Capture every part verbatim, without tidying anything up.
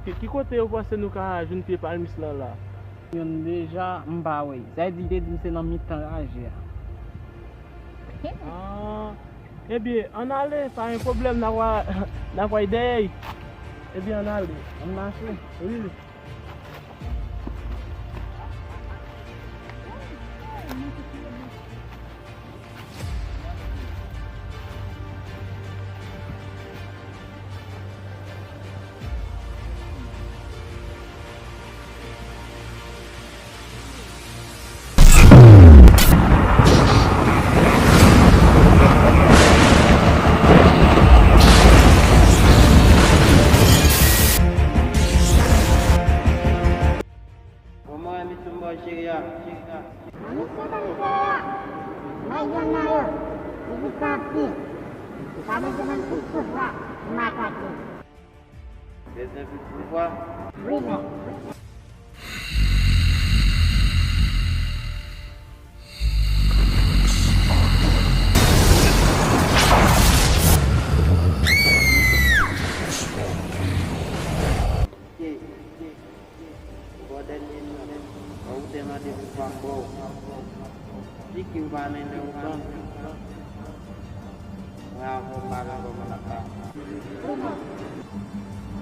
Ki kote ou panse nou ka jwenn pye palmis lan la? Youn deja, m pa wè. Sa vle di, li te di m se nan mitan raje a. Ah, ebyen, ann ale, pa gen pwoblèm, n a pral, n a pral dèyè l. Ebyen, ann ale. Ann mache. Wi. Kòman misye m ba w cheri a? Misye ban m kè a. Mwen youn nan yo. Li vin pran anpil. Li pa bezwen menm tout souf la pou m atake. Bezwen plis pouvwa? Wi, mèt. Bò dènye nan, an ou te mande pou pa m ba w. Di ki ou pa mennen ou ban m. Mwen avè w m pa gen kòman n ap pale.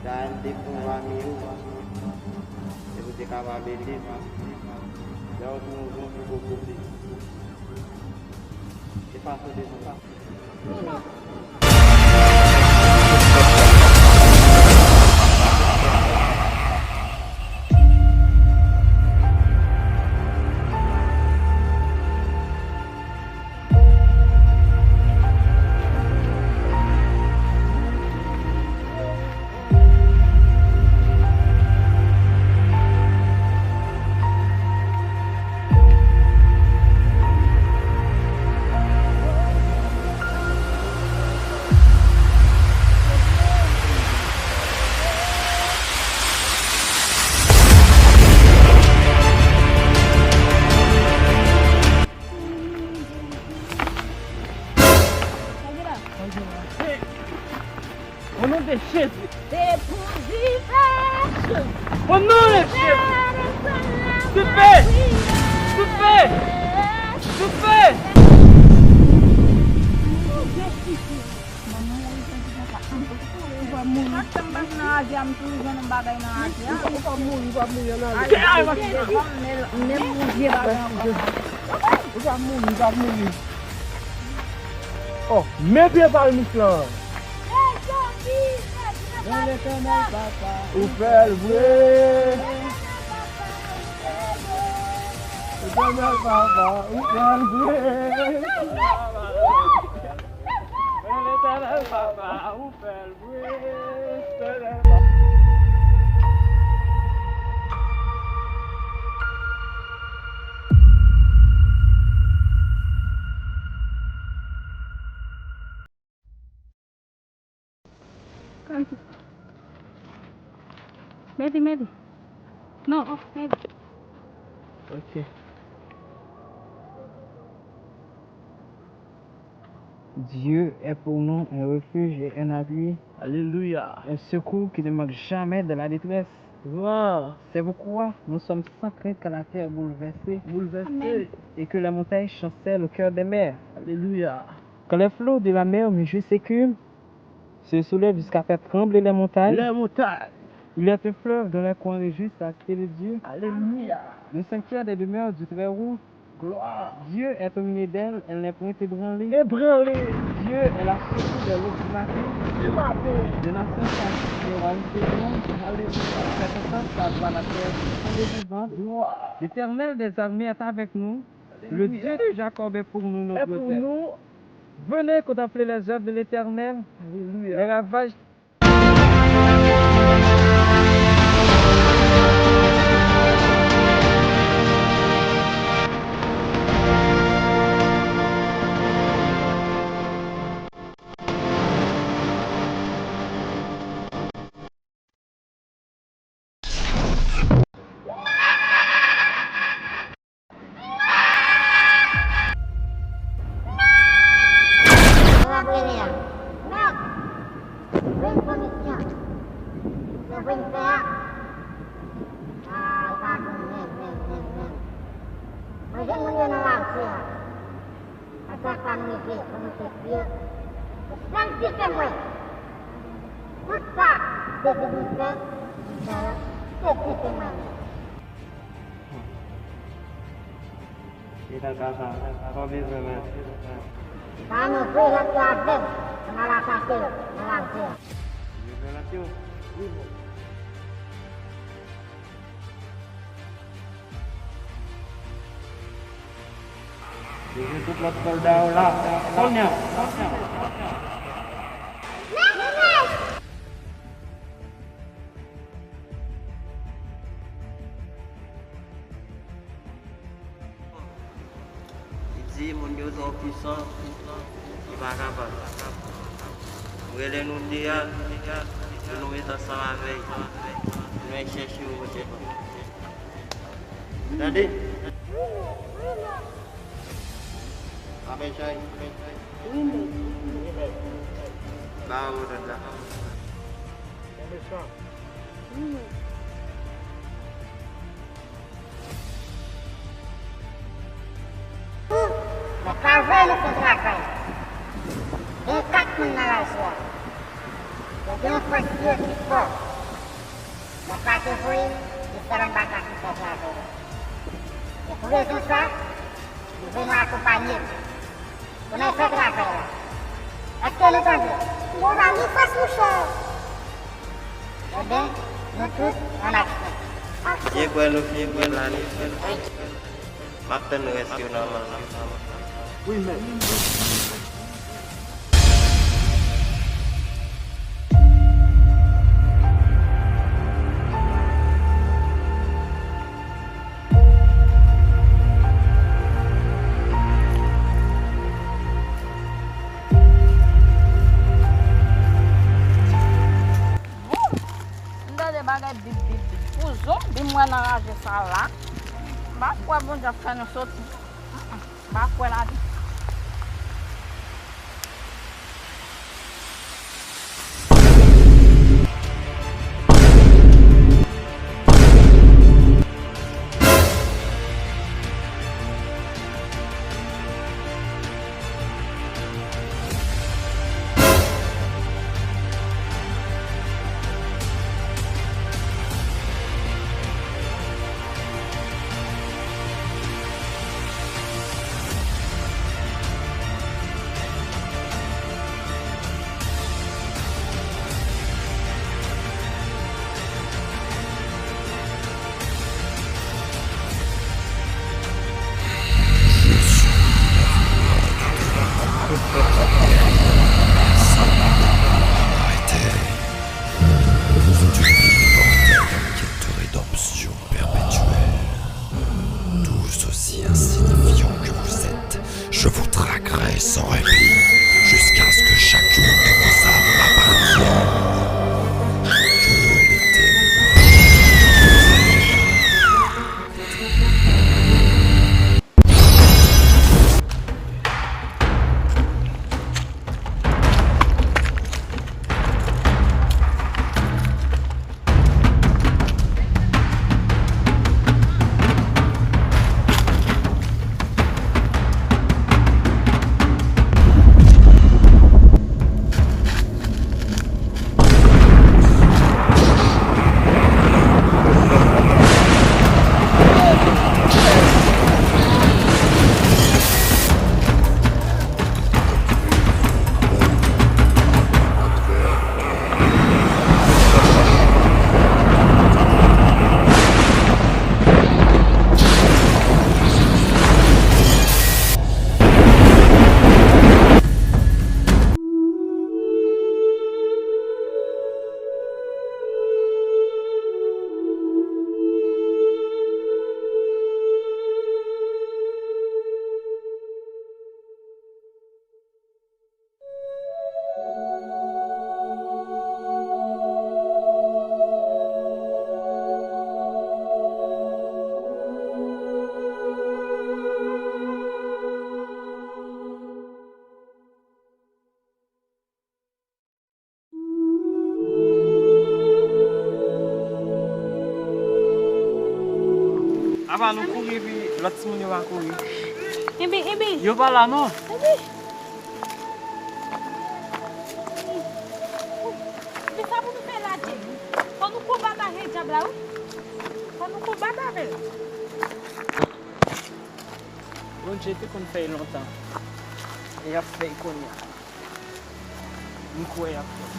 Dayè m te pran pami ou, e pou te kapab ede m. Lè w di yon jan ki poko plis. Se fason de nou la. O non de Jezi. Se pou dife. O non de Jezi. Dife. Dife. Dife. Ou va mouri. Ou va mouri, ou va mouri, ou va mouri, ou va mouri, ann ale. Ay, Jezi, menm, menm yon vye bagay ankò. Ou va mouri, ou va mouri. Oh, men pye palmis lan. Men Letènèl Papa, ou fè l vre. Letènèl Papa, ou fè l vre. Men Letènèl Papa, ou fè l vre. Letènèl Papa. Mete, mete. Non, oh, mete. Ok. Dieu est pour nous un refuge et un appui, Alléluia. Un secours qui ne manque jamais dans la détresse. Gloire. C'est pourquoi nous sommes sans crainte quand la terre est bouleversée. Bouleversée. Amen. Et que les montagnes chancellent au cœur des mers. Alléluia. Quand les flots de la mer mugissent et écument, se soulève jusqu'à faire trembler les montagnes. Les montagnes. Il est un fleuve dont les courants réjouissent la cité de Dieu. Alléluia. Le sanctuaire des demeures du Très-Haut. Gloire. Dieu est au milieu d'elle, elle n'est point ébranlée. Ébranlée. Dieu est la secours des loups du matin. Du matin. Des nations s'agitent, des royaumes s'ébranlent. Alléluia. Fait entendre sa voix la terre, tout son vivant. Gloire. L'Éternel des armées est avec nous. Le Dieu de Jacob est pour nous notre refuge. Venez contempler les œuvres de l'Éternel, les ravages. Ou vin fè a? Ah, li pa bon menm, menm, menm, menm. Mwen jwenn moun yo nan lari a. Atak pa m rive pou nou te pye. Ou sèl di ke mwen. Tout sa, se di nou fè, nou fè yo, se di ke mwen menm. E nan ka sa, sa w bezwen menm? Ban nou vre lòt yo avè m, pou n al atake yo nan lari a. Bezwen lòt yo? Wi, men. Bezwen tout lòt sòlda yo la, kounye a. Li di moun yo twò pwisan, li pa kapab. M rele nou de a, pou nou met ansanm avè l, pou nou al chèche yo kote l. Tande? Apre chay. Wi, men. Ba yo lòd la. Wi, men. Mwen pa vle nou fè travay. Gen kat moun nan lari a. Yo gen yon fòs ki fò. Mwen pa te voye, se sèl anba kat nou fè travay la. Se pou rezon sa, nou vle nou akonpanye nou. Pou n al fè travay la. Èske nou tande? Bon, ba nou fòs, monchè. Ebyen, nou tout ann aksyon. Byen kwè nou fin gen la, nou fin. M ap tann rès yo nan man. Wi, mèt. Bon, m tande bagay bip, bip, bip. Pou zonbi m wè nan raje sa la. M pa kwè Bondye ap fè nou soti. M pa kwè ladan. Nou kouri, epi lòt timoun yo pa kouri. Enben, enben. Yo pa la, non. Enben. Enben, sa pou nou fè la, Jay? Fò nou konbat avè dyab la, wi. Fò nou konbat avè l. Bondye te konn fè l lontan. E y ap fè l kounye a. M kwè y ap fè l.